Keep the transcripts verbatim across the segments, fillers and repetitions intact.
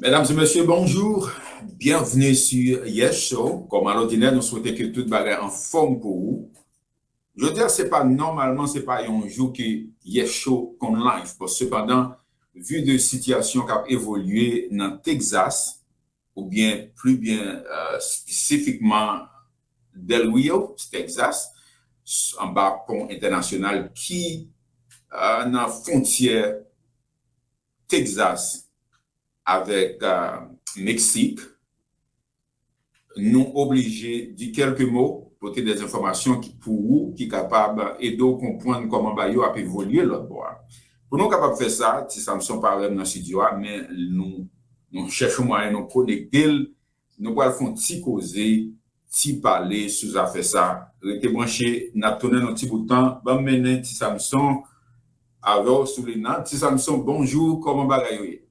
Medam e mesye, bonjou. Byenvni sou Yes Show. Kòm alòdinè, nou swete ke tout bagay anfòm pou ou. Jodi a, se pa nòmalman, se pa yon jou ke Yes Show konn live. Bon, sepandan, vi de sitiyasyon k ap evolye nan Texas, oubyen pli byen, euh, espesifikman Del Rio, Texas, s-, anba pon entènasyonal ki, euh, nan fwontyè Texas avèk, euh, Meksik, nou oblije di kèlke mo, pote de enfòmasyon ki, pou ou, ki kapab ede w konprann kòman bagay yo ap evolye lòt bò a. Pou nou kapab fè sa, Ti Samson pa avè m nan estidyo a, men nou, nou chèche yon mwayen, nou konekte l, nou pral fè yon ti koze, ti pale sou zafè sa. Rete branche, n ap tounen nan ti bout tan. Ban m mennen Ti Samson avè w sou liy nan. Ti Samson, bonjou, kòman bagay yo ye?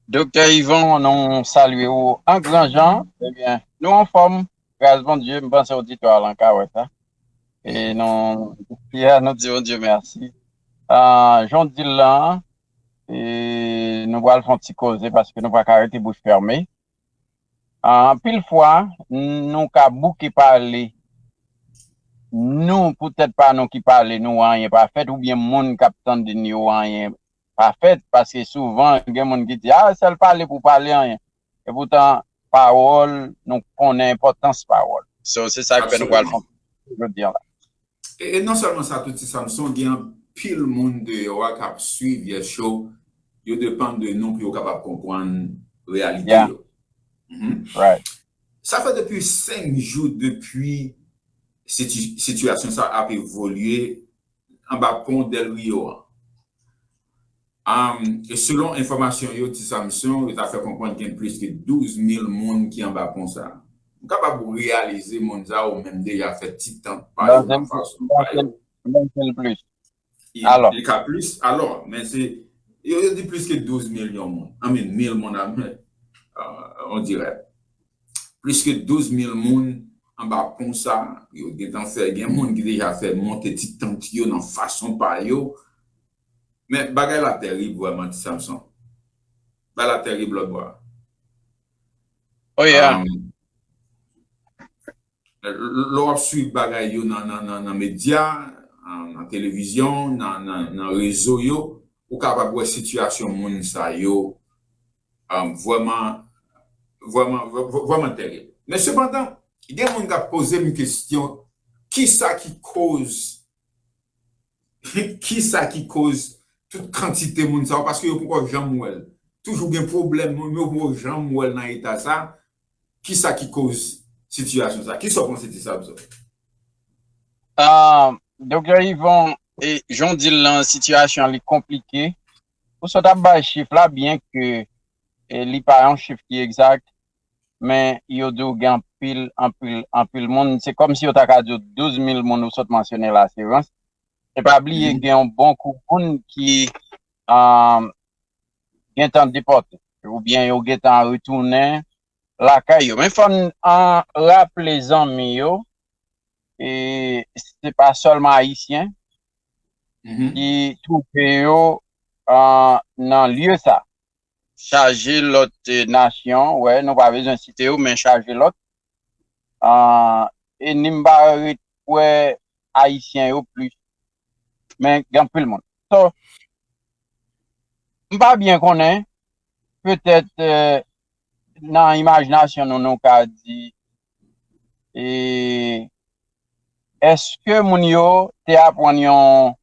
Doktè Yvon, nou salye w an gran jan. Ebyen, nou anfòm, gras Bondye, m panse oditè a lan ka wè sa. E nou, ya, nou di Bondye mèsi. Ah, jan w di l lan, e nou pral fè yon ti koze paske nou pa ka rete bouch fèmen. Ah, anpil fwa, n-, nou ka bouke pale. Nou, poutèt pa nou ki pale, nou anyen pa fèt, oubyen moun k ap tande n yo anyen pa fèt, paske souvan, gen moun ki di, "Ah, sèl pale pou pale anyen." Epoutan, pawòl, nou konnen enpòtans pawòl. So, se sa k fè nou pral fè jodi an la. E, e non sèlman sa, tou, Ti Samson, gen anpil moun deyò a k ap swiv Yes Show, yo depann de nou pou yo kapab konprann reyalite yo. Mhm. Sa fè depi senk jou depi siti-, sitiyasyon sa ap evolye anba pon Del Rio an. Am, e selon enfòmasyon yo, Ti Samson, yo ta fè konprann gen plis ke douz mil moun ki anba pon sa. M kapab reyalize moun sa yo menm deja fè ti tant pa yo nan fason pa yo. Plis. Li, li ka plis, alò, men se, yo, yo di plis ke douz milyon moun. I mean, mil moun, a, men, euh, on dirait. Plis ke douz mil moun anba pon sa, yo gentan fè, gen moun ki deja fè monte ti tant yo nan fason pa yo. Men bagay la tèrib vrèman, Ti Samson. Bagay la tèrib lòt bò a. Oh, yeah. Um, l-, l-, lè w ap swiv bagay yo nan, nan, nan, nan medya, nan, nan televizyon, nan, nan, nan rezo yo, ou kapab wè sitiyasyon moun sa yo, um, vrèman, vrèman, vrè-, vrè-, vrèman tèrib. Men sepandan, gen moun k ap poze m kesyon, kisa ki koz Kisa ki koz tout kantite moun sa yo? Paske yo poko janm wè l. Toujou gen pwoblèm, yo poko janm wè l nan eta sa. Kisa ki koz sitiyasyon sa? Kisa w panse, Ti Samson? Ah, Doktè Yvon, e, jan w di l lan, sitiyasyon an li konplike. Ou sot ap bay chif la, byen ke, e, li pa yon chif ki egzak, men yo di w gen anpil, anpil, anpil moun. Se kòmsi yo ta ka di w douz mil moun ou sot mansyone la, se vrè. E pa bliye gen yon bon kou moun ki, ah, gentan depòte, oubyen yo gentan retounen lakay yo. Men fò n, ah, raple zanmi yo, e se pa sèlman Ayisyen ki twouve yo, ah, nan lye sa. Chaje lòt, eh, nasyon, wè, nou pa bezwen site yo, men chaje lòt. Ah, e ni m pa ret wè Ayisyen yo plis. Men gen anpil moun. So, m pa byen konnen, petèt, eh, nan imajinasyon nou, nou ka di, e, èske moun yo te aprann yon,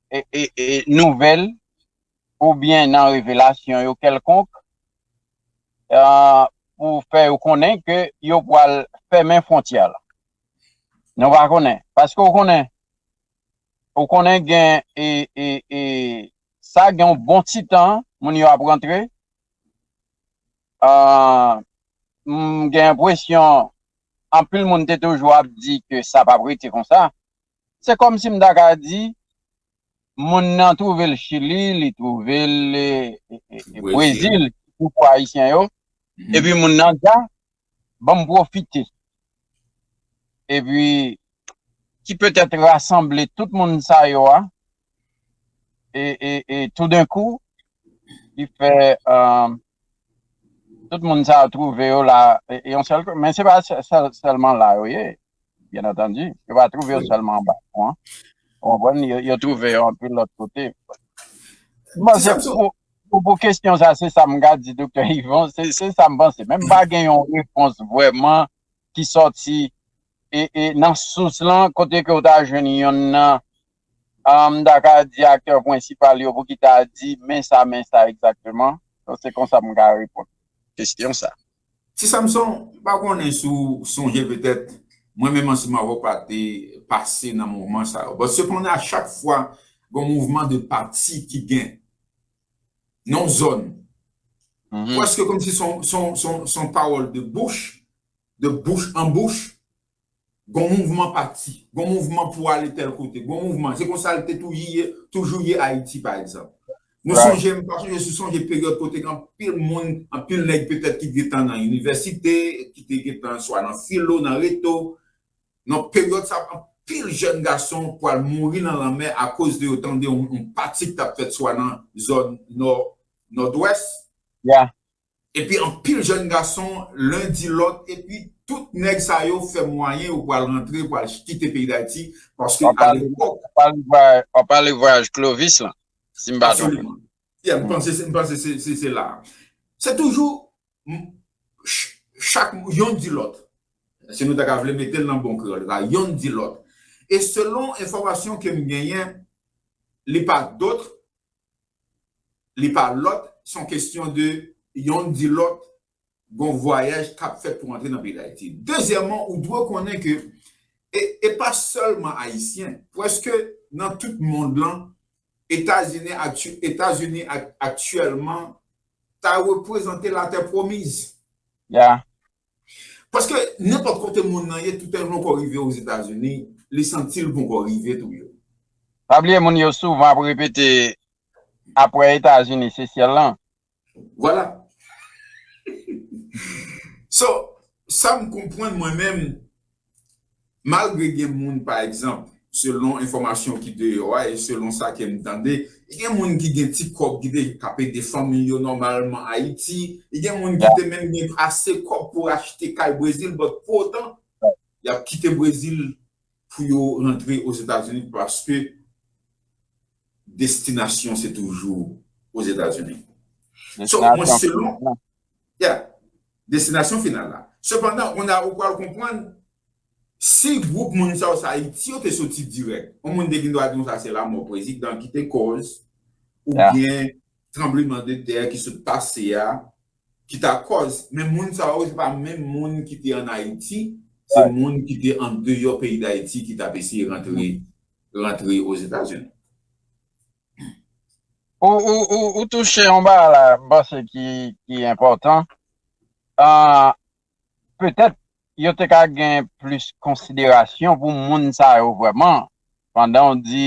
e, e, e, nouvèl oubyen nan revelasyon yo kèlkonk, ah, pou fè yo konnen ke yo pral fèmen fwontyè la. Nou pa konnen. Paske w konnen, ou konnen gen, e, e, e, sa gen yon bon ti tan, moun yo ap rantre. Ah, m gen enpresyon, anpil moun te toujou ap di ke sa p ap rete konsa. Se kòmsi m ta ka di, moun nan twouve l Chili, li twouve l, e, e, e, e, Brezil, pou, pou Ayisyen yo. Epi moun nan di, a, ban m pwofite. Epi, ki petèt rasanble tout moun sa yo a, e, e, e, toudenkou, li fè, euh, tout moun sa yo twouve yo la, e, e yon sèl, men se pa sè-, sèl-, sèlman la yo ye, byen antandi. Yo pa twouve yo sèlman anba pon an. Ou konprann? Yo, yo twouve yo anpil lòt kote. M panse pou, pou, pou kesyon sa, se sa m ka di, Doktè Yvon, se, se sa m panse. Men m pa gen yon repons vrèman ki sòti e, e nan sous lan, kote ke w ta jwenn yonn nan, ah, m ta ka di aktè prensipal yo pou ki ta di, men sa, men sa egzakteman. Donk, se konsa m ka reponn kesyon sa. Ti Samson, m pa konnen si w sonje petèt, mwen menm ansanm avè w pa te pase nan moman sa yo. But sepandan, a chak fwa gen yon mouvman de pati ki gen nan yon zòn, prèske kòmsi se yon, se yon, se yon, se yon pawòl de bouch, de bouch an bouch, gon mouvman pati, gon mouvman pou ale tèl kote, gon mouvman. Se konsa l te tou ye, toujou ye Ayiti, pa egzanp. Nou sonje, m pa sonje si w sonje peryòd kote gen anpil moun, anpil nèg petèt ki gentan nan inivèsite, ki te gentan swa nan filo, nan reto. Nan peryòd sa, anpil jèn gason pral mouri nan lanmè akoz de yo tande yon, yon pati k t ap fèt swa nan zòn nò, nòdwès. Epi anpil jèn gason, len di lòt, epi tout nèg sa yo fè mwayen yo pral rantre, pral kite peyi Dayiti, paske w ap pale, w ap pale vwayaj, w ap pale vwayaj Clovis lan, si m pa twonpe m. Yeah, m panse, se- m panse se, se, se la. Se toujou m- ch- chak yon di lòt. Si nou ta ka vle mete l nan bon kreyòl, la, yonn di lòt. E selon enfòmasyon ke m genyen, li pa dòt, li pa lòt, se yon kesyon de yonn di lòt, gon vwayaj k ap fèt pou antre nan peyi Dayiti. Dezyèmman, ou dwe konnen ke e, e pa sèlman Ayisyen, prèske nan tout mond lan, Etazini akty- Etazini ak- aktyèlman ta reprezante latè pwomiz. Ya. Paske nenpòt kote moun nan ye, toutan l poko rive Ozetazini, li santi l poko rive tou yo. Pa bliye moun yo souvan ap repete, apre Etazini, se syèl lan. Vwala. So, sa m konprann mwen menm, malgre gen moun, pa egzanp, selon enfòmasyon ki deyò a e selon sa ke m tande, gen moun ki gen ti kòb ki te k ap ede fanmi yo nòmalman Ayiti, gen moun ki te menm gen ase kòb pou achte kay Brezil, but pou otan, y ap kite Brezil pou yo rantre Ozetazini paske destinasyon se toujou Ozetazini. So, mwen, selon, yeah, destinasyon final la. Sepandan, ou pral konprann, si gwoup moun sa yo, sa Ayiti yo te soti dirèk, yon moun te gen dwa di nou sa se lanmò prezidan ki te kòz, oubyen tranbleman de tè ki sot pase a, ki ta kòz, men moun sa yo, se pa menm moun ki te ann Ayiti, se moun ki te andeyò peyi Dayiti ki t ap eseye rantre, rantre Ozetazini. Ou, ou, ou, ou touche yon bagay la, m panse ki, ki enpòtan. Ah, petèt, yo te ka gen plis konsiderasyon pou moun sa yo vrèman, pandan w di,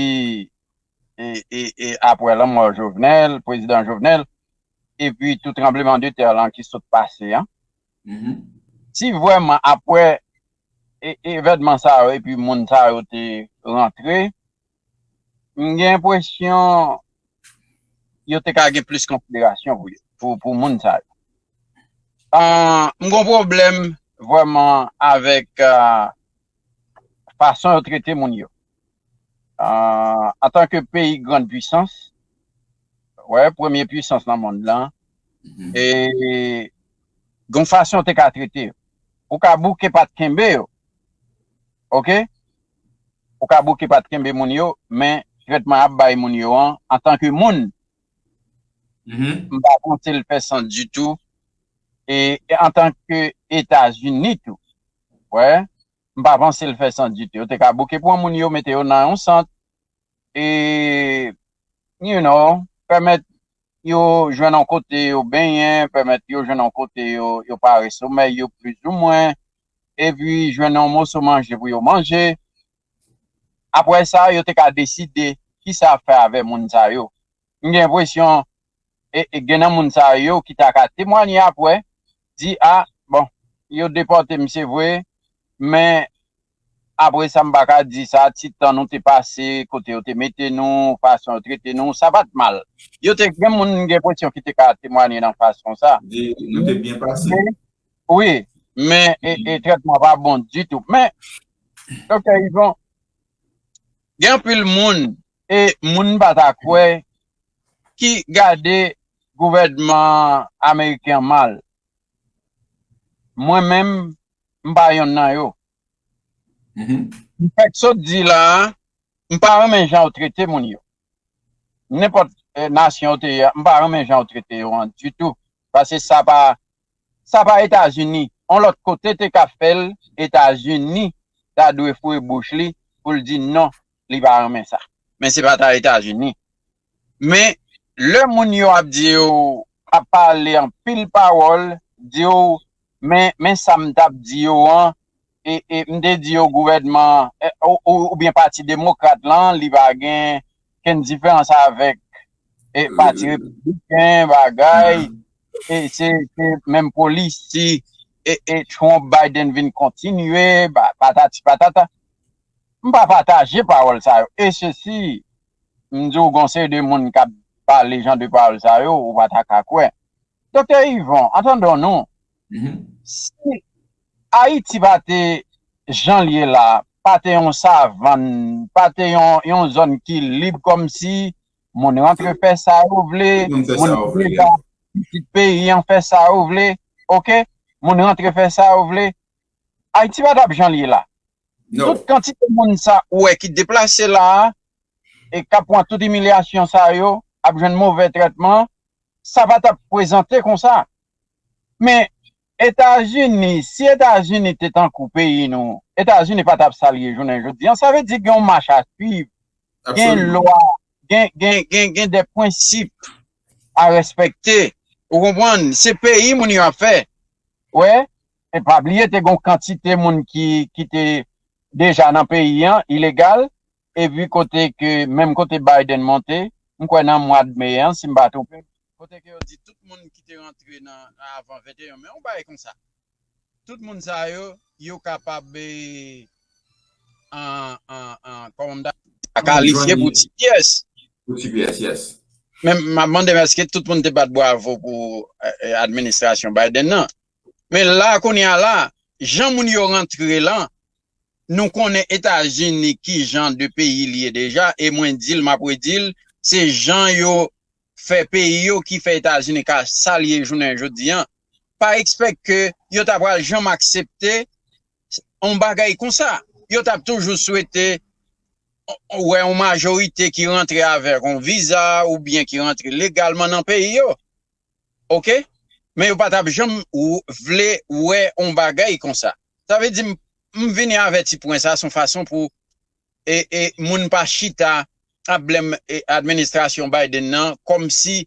e, e, e apre lanmò Jovenel, prezidan Jovenel, epi tou tranbleman de tè lan ki sot pase an. Si vrèman apre e, evènman sa yo epi moun sa yo te rantre, m gen enpresyon yo te ka gen plis konsiderasyon pou yo, pou, pou moun sa yo. Ah, m gon pwoblèm vrèman avèk, ah, fason yo trete moun yo. Ah, antanke peyi grann pwisans, wè, premye pwisans nan mond lan, e gon fason yo te ka trete yo. Ou ka bouke pa t kenbe yo. Oke? Ou ka bouke pa t kenbe moun yo, men tretman y ap bay moun yo an, antanke moun, m pa panse l fè sans ditou. E, e antanke Etazini tou, wè, m pa panse l fè sans ditou. Yo te ka bouke pran moun yo, mete yo nan yon sant, e, you know, pèmèt yo jwenn yon kote yo benyen, pèmèt yo jwenn yon kote yo, yo pare somèy yo plizoumwen, epi jwenn yon moso manje pou yo manje. Apre sa, yo te ka deside kisa fè avè moun sa yo. M gen enpresyon, e, e gen nan moun sa yo ki ta ka temwanye apre, di, a, bon, yo depòte m, se vre, men apre sa, m pa ka di sa, ti tan nou te pase, kote yo te mete nou, fason yo trete nou, sa pa t mal. Yo te gen moun gen presyon ki te ka temwanye nan fason sa. Di, nou te byen pase. Wi, men e, e trètman pa bon ditou. Men, Doktè Yvon, gen anpil moun, e moun pa ta kwè, ki gade gouvènman ameriken mal. Mwen menm, m pa yonn nan yo. M fèk sot di la a, m pa renmen jan yo trete moun yo. Nenpòt eh, nasyon yo te ye a, m pa renmen jan yo trete yo an ditou. Paske sa pa, sa pa Etazini. On lòt kote te ka fè l, Etazini ta dwe foure bouch li pou l di non, li pa renmen sa. Men se pa ta Etazini. Men lè moun yo ap di yo, ap pale anpil pawòl, di yo, men, men sa m t ap di yo an, e, e m te di yo gouvènman, e, ou, ou, oubyen Pati Demokrat lan, li pa gen kenn diferans avèk e, Pati Repibliken, bagay, e, se, se menm polisi, e, e Trump, Biden vin kontinye, ba, patati patata. M pa pataje pawòl sa yo. E sesi, m di w gon seri de moun k ap pale jan de pawòl sa yo, ou pa ta ka kwè. Doktè Yvon, entendons-nous, si Ayiti pa te jan l ye la, pa te yon savann, pa te yon, yon zòn ki lib kòmsi moun rantre fè sa yo vle, moun ki deja pitit peyi an fè sa yo vle, oke? Moun rantre fè sa yo vle. Ayiti pa t ap jan l ye la. Tout kantite moun sa ou wè ki deplase la a, e k ap pran tout imilyasyon sa yo, ap jwenn move trètman, sa pa t ap prezante konsa. Men Etazini, si Etazini te tankou peyi nou, Etazini pa t ap sa l ye jounen jodi an. Sa vle di gen yon mach a swiv, gen lwa, gen, gen, gen, gen de prensip a respekte. Ou konprann? Se peyi moun yo ap fè. Wè, e pa bliye te gen yon kantite moun ki, ki te deja nan peyi an, ilegal, epi kote ke, menm kote Biden monte, m kwè nan mwa de me an, si m pa twonpe, kote ke yo di tout moun ki te rantre nan, avan venteyen me, yon bagay konsa. Tout moun sa yo, yo kapab, e, an, an, an, kòman m ta, kalifye pou T P S. Pou T P S, yes. Men m ap mande m èske tout moun te bat bravo pou, e, e, administrasyon Biden nan. Men la, kounye a la, jan moun yo rantre lan, nou konnen Etazini ki jan de peyi li ye deja, e mwen di l, m ap redi l, se jan yo fè peyi yo ki fè Etazini ka sa l ye jounen jodi an. Pa ekspèk ke yo ta pral janm aksepte yon bagay konsa. Yo t ap toujou swete wè yon majorite ki rantre avèk yon viza oubyen ki rantre legalman nan peyi yo. Oke? Men yo pa t ap janm w-, vle wè yon bagay konsa. Sa vle di, m, m vini avèti pwen sa, se yon fason pou e, e moun pa chita ap blame, e, administrasyon Biden nan, kòmsi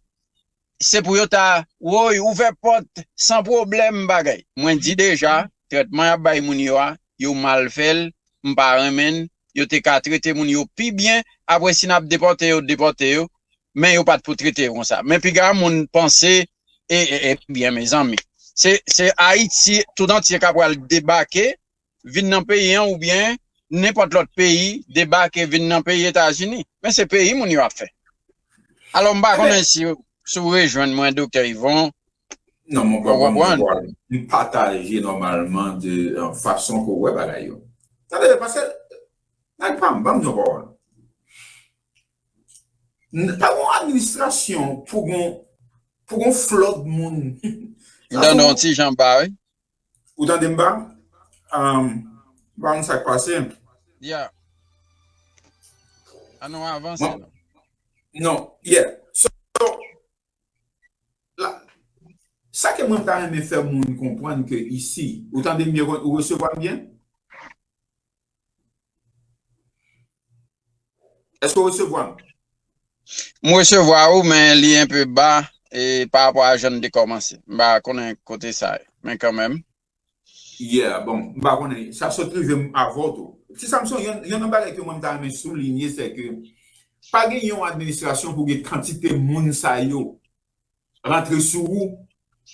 se pou yo ta, woy, ouvè pòt san pwoblèm bagay. Mwen di deja, trètman y ap bay moun yo a, yo mal fè l, m pa renmen l, yo te ka trete moun yo pi byen, apre si n ap depòte yo, depòte yo, men yo pa t pou trete yo konsa. Men piga moun panse, e, e, ebyen, mezanmi, se, se Ayiti tout antye k ap pral debake, vin nan peyi an oubyen nenpòt lòt peyi debake vin nan peyi Etazini. Men se peyi moun yo ap fè. Alò, m pa konnen si, si w rejwenn mwen, Doktè Yvon. Non, mon papa, mon papa, m pataje nòmalman de, euh, fason ke w wè bagay yo. Tande, paske, nèg pa m, ban m yon pawòl. N-, pa gon administrasyon pou gon, pou gon flòt moun. M tande yon ti jan ba, wi. Ou tande m ba? Um, m pa konn sa k pase. Yeah. An nou avanse non. Non, yeah. So, la, sa ke mwen ta renmen fè moun konprann ke isi, ou tande m byen, ou resevwa m byen? Èske w resevwa m? M resevwa ou, men li enpe ba e pa rapò a jan n te kòmanse. M pa konnen kote sa ye, men kanmenm. Yeah, bon, m pa konnen. Sa sot rive m avè w tou. Ti Samson, yon, yon nan bagay ke mwen m ta renmen soulinye, se ke pa gen yon administrasyon pou gen kantite moun sa yo rantre sou ou,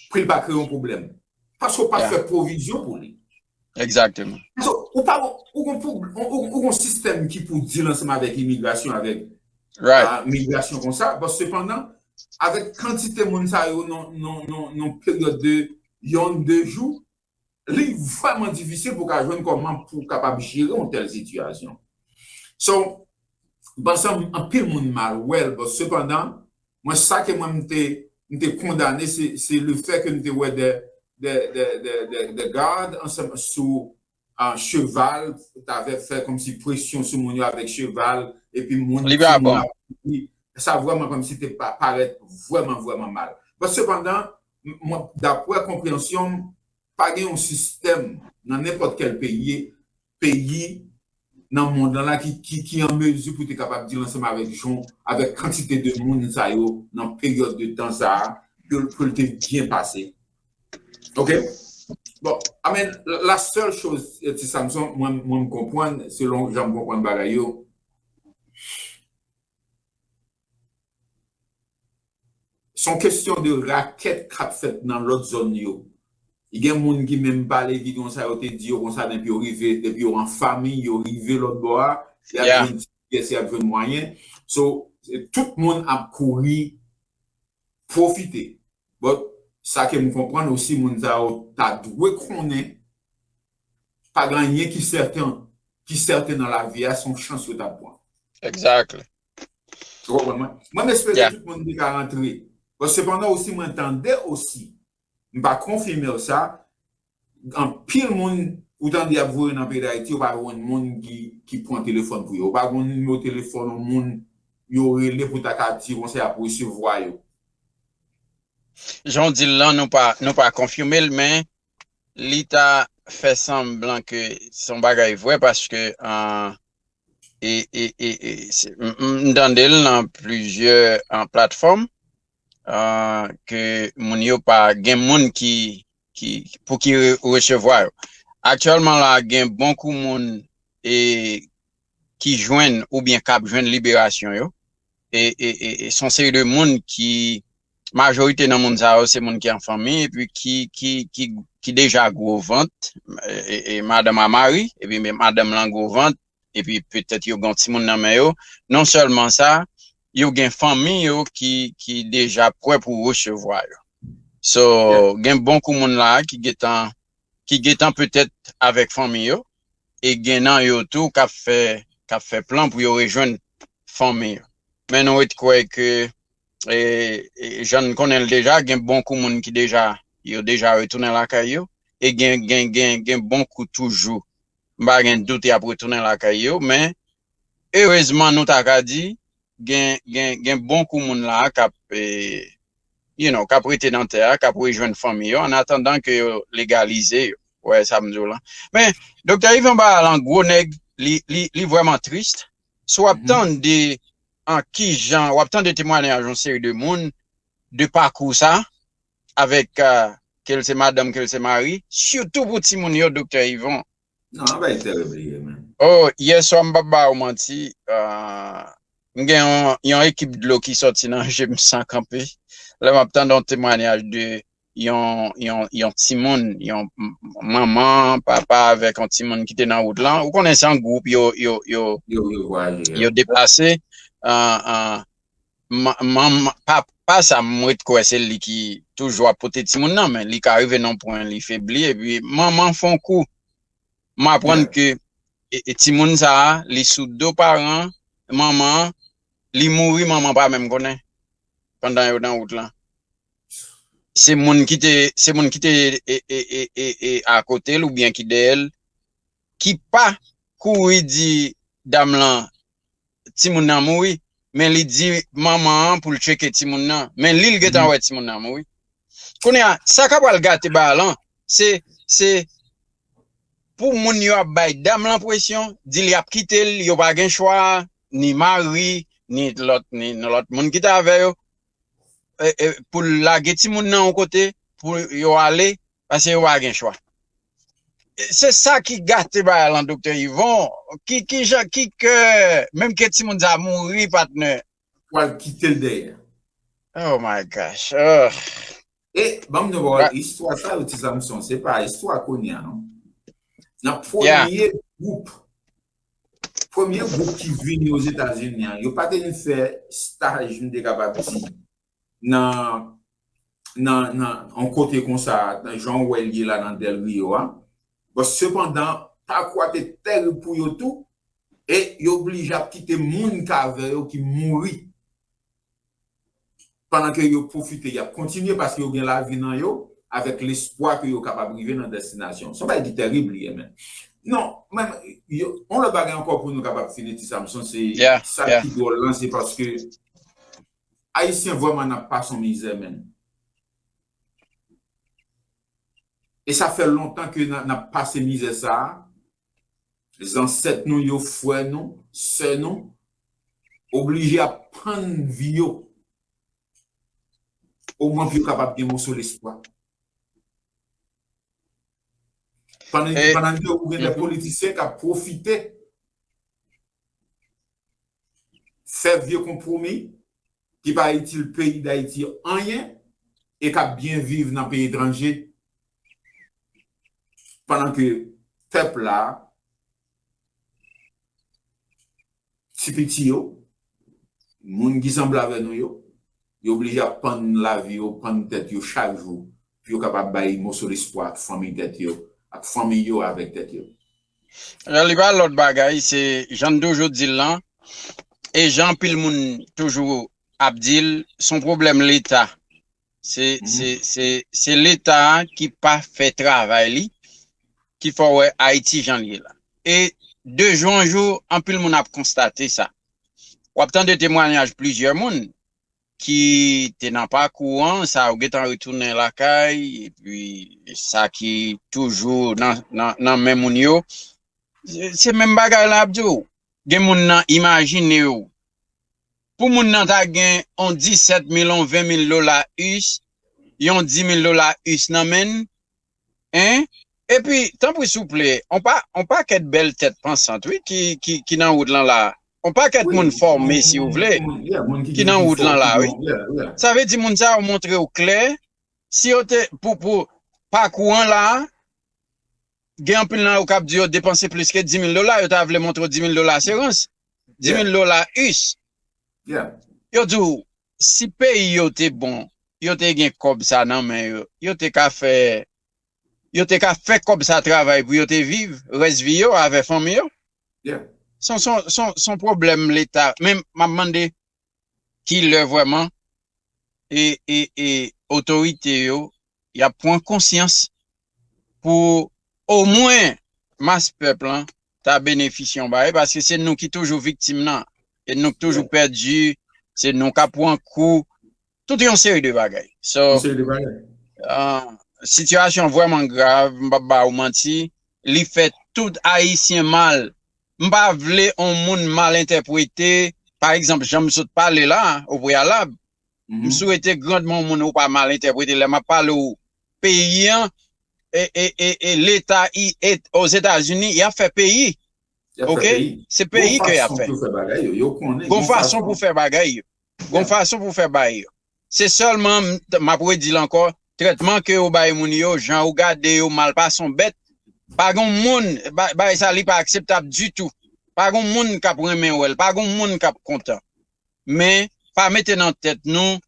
pou l pa kreye yon pwoblèm. Paske w pa fè pwovizyon pou li. Egzakteman. So, ou pa ou gon pwob- ou, ou, ou gon sistèm ki pou deal ansanm avèk imigrasyon, avèk Right. ah, migrasyon konsa. Bon, sepandan, avèk kantite moun sa yo nan nan nan nan peryòd de yon de jou, li vrèman difisil pou ka jwenn kòman pou kapab jere yon tèl sitiyasyon. So, m panse anpil moun mal wè l, but sepandan, mwen sa ke mwen m te m te kondane, se se le fè ke m te wè de de de de de, de gad ansanm sou ah, cheval, t avè fè kòmsi presyon sou moun yo avèk cheval, epi moun Li pa bon. Sa vrèman kòmsi te pa parèt vrèman vrèman mal. But sepandan, m- mwen daprè konpreyansyon m, pa gen yon sistèm nan nenpòt kèl peyi peyi nan mond lan la ki ki ki an mezi pou te kapab deal ansanm avèk jan avèk kantite de moun sa yo nan peryòd de tan sa a pou pou l te byen pase. Ok. Bon, I mean, la sèl choz, ti Samson, mwen mwen m konprann selon jan m konprann bagay yo, se yon kesyon de rakèt k ap fèt nan lòt zòn yo. Gen moun ki menm pale ki konsa yo te di yo konsa depi yo rive, depi yo an fanmi, yo rive lòt bò a, y ap Yeah. jwenn ti pyès, y ap jwenn mwayen. So, tout moun ap kouri pwofite. But sa ke m konprann osi, moun sa yo ta dwe konnen pa gen anyen ki sèten, ki sèten nan lavi a, se yon chans yo t ap pran. Exactly. Ou konprann mwen? Mwen m espere Yeah. Tout moun te ka rantre. But sepandan osi mwen tande osi, m pa konfime w sa, anpil moun ou tande y ap voye nan peyi Dayiti, ou pa jwenn moun ki ki pran telefòn pou yo. Ou pa jwenn nimewo telefòn yon moun yo rele pou ta ka di konsa y ap resevwa yo. Jan w di l lan, nou pa nou pa konfime l, men li ta fè sanblan ke se yon bagay vre paske ah, e, e, e, e, se- m m- m tande l nan plizyè ah, platfòm ah, ke moun yo pa gen moun ki ki pou ki re- resevwa yo. Aktyèlman la gen bonkou moun e ki jwenn oubyen k ap jwenn liberasyon yo. E, e, e, e se yon seri de moun ki majorite nan moun sa yo se moun ki an fanmi epi ki ki ki ki deja gwo vant e, e madanm a mari epi men madanm lan gwo vant epi petèt yo gen timoun nan men yo. Non sèlman sa, yo gen fanmi yo ki ki deja prè pou resevwa yo. So, gen bonkou moun la ki gentan ki gentan petèt avèk fanmi yo e gen nan yo tou k ap fè k ap fè plan pou yo rejwenn fanmi yo. Men nou ret kwè ke e, e, jan n konnen l deja, gen bonkou moun ki deja yo deja retounen lakay yo e gen gen gen gen bonkou toujou. M pa gen dout y ap retounen lakay yo, men erezman nou ta ka di gen gen gen bonkou moun la k ap e, you know, k ap rete nan tè a, k ap rejwenn fanmi yo an atandan ke yo legalize yo. Ou wè sa m di w lan. Men Doktè Yvan Baral an gwo nèg, li li li vrèman tris. Si w ap tande an kijan, w ap tande temwanyaj yon seri de moun de pakou sa avèk ke l se madanm, ke l se mari, sitou pou timoun yo, Doktè Yvan. Non, an bay tè rebliye men. Oh, yè swa m p ap ba ou manti, ah, m gen yon, yon ekip dlo ki sòti nan je m san kanpe. Lè m ap tande yon temwanyaj de yon yon yon timoun, yon m- manman, papa avèk yon timoun ki te nan wout lan. Ou konnen se an gwoup yo yo yo Yo yo vwaje. yo deplase. Ah, ah, man- manman pa pa sa m ret kwè se li ki toujou ap pote timoun nan, men li ka rive nan pwen li febli epi manman fè yon kou. M aprann ke e, e timoun sa a, li sou do paran manman an, li mouri, manman pa menm konnen pandan yo nan wout lan. Se moun ki te se moun ki te e, e, e, e, e akote l oubyen ki dèyè l ki pa kouri di dam lan timoun nan mouri, men li di manman an pou l tcheke timoun nan, men li l gentan wè timoun nan mouri. Kounye a, sa k ap pral gate bagay lan, se se pou moun yo ap bay dam lan presyon, di l y ap kite l, yo pa gen chwa, ni mari, ni lòt ni lòt moun ki t avè yo, e, e, pou l lage timoun nan yon kote, pou yo ale, paske yo pa gen chwa. Se sa ki gate bagay lan, Doktè Yvon. Ki ki jan ki kè, menm ke timoun sa mouri, patnè. Pral kite l dèyè. Oh my gosh. Oh. E ban m di w istwa sa yo, Ti Samson, se pa istwa kounye a non. Nan premye gwoup, premye gwoup ki vini Ozetazini an, yo pa te vin fè staj, m te kapab di, nan, nan, nan yon kote konsa, nan jan w wè l ye la nan Del Rio a. Bon, sepandan, pakou a te terib pou yo tou, e yo oblije ap kite moun k avè yo ki mouri. Pandan ke yo pwofite, y ap kontinye paske yo gen lavi nan yo, avèk lespwa ke yo kapab rive nan destinasyon. Se yon bagay ki terib li ye, men. Non, men, yo, yon lòt bagay ankò pou nou kapab fini, Ti Samson, se sa ki dwòl lan, se paske Ayisyen vrèman n ap pase yon mizè, men. E sa fè lontan ke n a- n ap pase mizè sa a. Zansèt nou yo, frè nou, sè nou, oblije ap pann vi yo. Omwen pou yo kapab gen moso lespwa. Pandan, pandan ke ou gen de politisyen k ap pwofite fè vye konpwomi ki pa itil peyi Dayiti anyen e k ap byen viv nan peyi etranje, pandan ke pèp la, ti piti yo, moun ki sanble avè nou yo, yo oblije ap pann lavi yo, pann tèt yo chak jou, pou yo kapab bay moso lespwa ak fanmi tèt yo, ak fanmi yo avèk tèt yo. Li pa lòt bagay, se jan n toujou di l lan, e jan anpil moun toujou ap di l, se yon pwoblèm Leta. Se, se, se, se Leta a ki pa fè travay li, ki fè w wè Ayiti jan l ye la. E de jou an jou, anpil moun ap konstate sa. W ap tande temwayaj plizyè moun ki te nan pakou an, sa yo gentan retounen lakay, epi sa ki toujou nan, nan, nan men moun yo. Se, se menm bagay la ap di w. Gen moun nan imajine w. Pou moun nan ta gen yon disèt mil, yon ven mil dola us, yon dis mil dola us nan men l, en? Epi, tanpri souple, on pa, on pakèt bèl tèt pansant, wi, ki, ki, ki nan wout lan la. On pakèt moun fòme, si w vle, ki nan wout lan la, wi. Sa vle di moun sa yo montre w klè, si yo te, pou, pou pakou an la, gen anpil nan yo k ap di yo depanse plis ke dis mil dola, yo ta vle montre w dis mil dola asirans, dis mil dola us. Yo di w, si peyi yo te bon, yo te gen kòb sa nan men yo, yo te ka fè, yo te ka fè kòb sa travay pou yo te viv rès vi yo avè fanmi yo. Se yon, se yon, se yon, se yon pwoblèm Leta. Men m ap mande ki lè vrèman e, e, e otorite yo, y ap pran konsyans pou omwen mas pèp lan ta benefisye yon bagay, paske se nou ki toujou viktim nan, e nou k toujou pèdi, se nou k ap pran kou, tout yon seri de bagay. So, ah, sitiyasyon vrèman grav, m p ap ba ou manti, li fè tout Ayisyen mal. M pa vle yon moun mal entèprete, pa egzanp, jan m sot pale la, o preyalab, m swete grandman yon moun ou pa mal entèprete lè m ap pale w peyi an, e, e, e, e Leta i, e, Ozetazini, y ap fè peyi. Oke? Se peyi ke y ap fè. Gon fason pou fè bagay yo. Gon fason pou fè bagay yo. Se sèlman, m, m ap redi l ankò, trètman ke yo bay moun yo, jan yo gade yo mal pase yon bèt, pa gon moun, ba-, bagay sa li pa akseptab ditou. Pa gon moun k ap renmen wè l, pa gon moun k ap kontan. Men, pa mete nan tèt nou,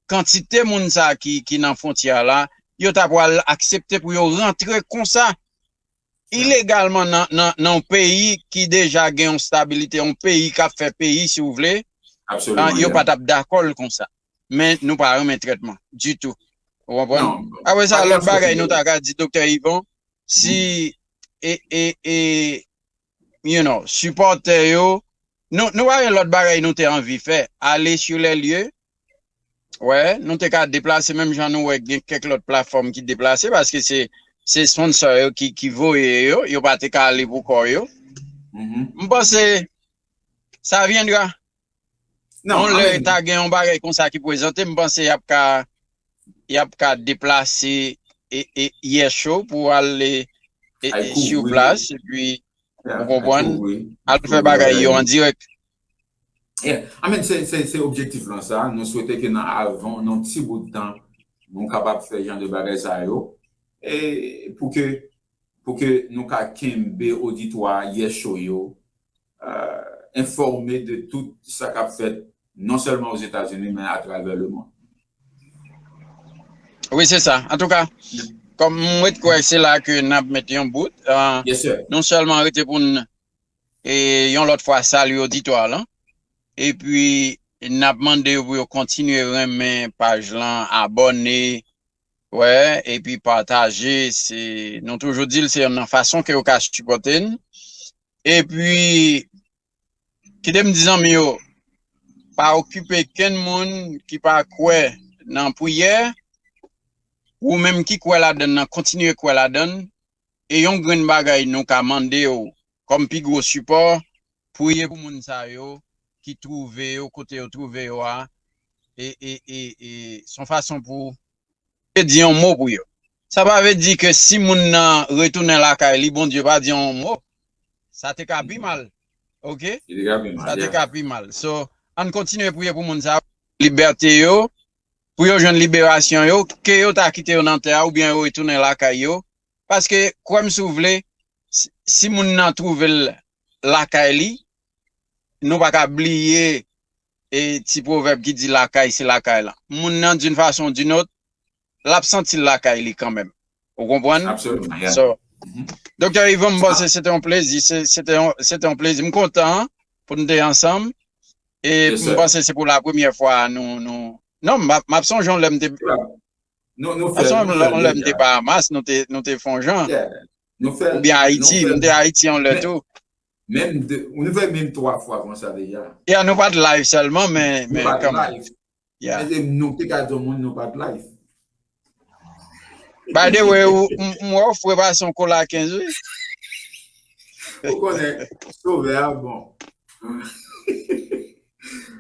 kantite moun sa ki, ki nan fwontyè a la, yo ta pral aksepte pou yo rantre konsa, ilegalman nan, nan, nan yon peyi ki deja gen yon stabilite, yon peyi k ap fè peyi, si w vle, ah, yo pa t ap dakò l konsa. Men nou pa renmen trètman ditou. Ou konprann? Apre sa, lòt bagay nou ta ka di, Doktè Yvon, si, e, e, e, you know, sipòtè yo, nou, nou pa gen lòt bagay nou te anvi fè, ale sur les lieux, wè, nou te ka deplase menm jan nou wè gen kèk lòt platfòm ki deplase, paske se, se sponsor yo ki, ki voye yo, yo pa te ka ale pou kò yo. M panse, ça viendra. Yon lè ta gen yon bagay konsa ki prezante, m panse y ap ka, y ap ka deplase e, e, yè cho pou al e, e, sur plas, epi, ou konprann, al fè bagay yo an dirèk. Yeah. I mean, se, se, se objektif lan sa. Nou swete ke nan avan, nan ti bout tan, nou kapab fè jan de bagay sa yo. E pou ke pou ke nou ka kenbe oditwa Yes Show yo, euh, enfòme de tout sa k ap fèt, non sèlman Ozetazini, men atravè lemonn. Wi, se sa. Antouka, kòm m ret kwè se la ke n ap met yon bout, euh, Yes, sir. Nou sèlman rete pou n, e, yon lòt fwa salye oditwa lan. Epi, n ap mande yo pou yo kontinye renmen paj lan, abòne, wè, epi pataje. Se, nou toujou di l, se youn nan fason ke yo ka sipòte n. Epi, kite m di zanmi yo, pa okipe kenn moun ki pa kwè nan priyè, ou menm ki kwè ladann nan, kontinye kwè ladann, e yon grenn bagay nou ka mande w kòm pi gwo sipò, priye pou moun sa yo ki twouve yo kote yo twouve yo a, e, e, e, e, se yon fason pou te di yon mo pou yo. Sa pa vle di ke si moun nan retounen lakay li, Bondye pa di yon mo, sa te ka pi mal. Oke? Li te ka pi mal, Sa te yeah. ka pi mal. So, ann kontinye priye pou moun sa yo, libète yo, pou yo jwenn liberasyon yo, ke yo ta kite yo nan tè a oubyen yo retounen lakay yo. Paske, kwè m si w vle, si, si moun nan twouve l lakay li, nou pa ka bliye e ti pwovèb ki di lakay se lakay lan. Moun nan, d'une façon ou d'une autre, l ap santi l lakay li kanmenm. Ou konprann? Absolument, yeah. So, Doktè Yvon, m panse se te yon plezi, se, se te yon, se te yon plezi. M kontan pou n te ansanm. E Yes, m sir. Panse se pou la premyè fwa nou, nou, non, m ap, m ap sonje yon lè m te, Nou, nou m fè, sonje nou yon fè lè, yon lè m te deja. Bahamas, nou te, nou te fè yon jan. Yeah. Nou fè, Oubyen Ayiti, nou fè m te Ayiti yon lè men- tou. Menm de, nou fè menm twa fwa konsa deja. Ya, nou pa t live sèlman, men, Nou men pa t kanmenm. Live. Ya. Men se nou te ka di yon moun nou pa t live. By the way, ou, m, m wè w fre pase yon kola kenz, wi. Ou konnen, sovè a bon.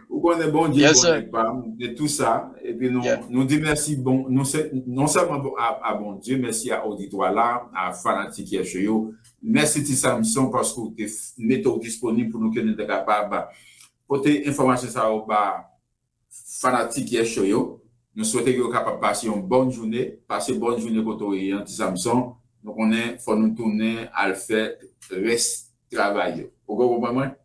Ou konnen Bondye Yes, bon sir. Nèg pa m, de tou sa. Epi nou, Yeah. nou di mèsi bon, nou se, non sèlman bon, a, a Bondye, mèsi a oditwa la, a fanatik Yes Show yo. Mèsi Ti Samson paske ou te f- mete w disponib pou nou ke nou te kapab pote enfòmasyon sa yo ba fanatik Yes Show yo. Nou swete yo kapab pase yon bòn jounen, pase bòn jounen kote w ye an, Ti Samson. Nou konnen fò nou tounen al fè rès travay yo. Ou konprann mwen?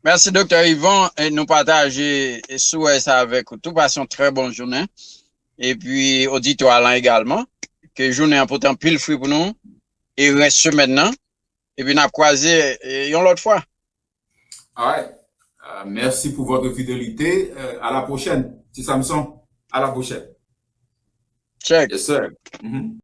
Mèsi, Doktè Yvon. E nou pataje e souwè sa avèk ou tou. Pase yon trè bon jounen. Epi, oditwa lan egalman. Ke jounen an pote anpil fwi pou nou. E rès semèn nan. Epi, n ap kwaze e, yon lòt fwa. All right. Euh, merci pour votre fidélité. Euh, à la prochaine. Ti Samson, à la prochaine. Check. Yes, sir. Mhm.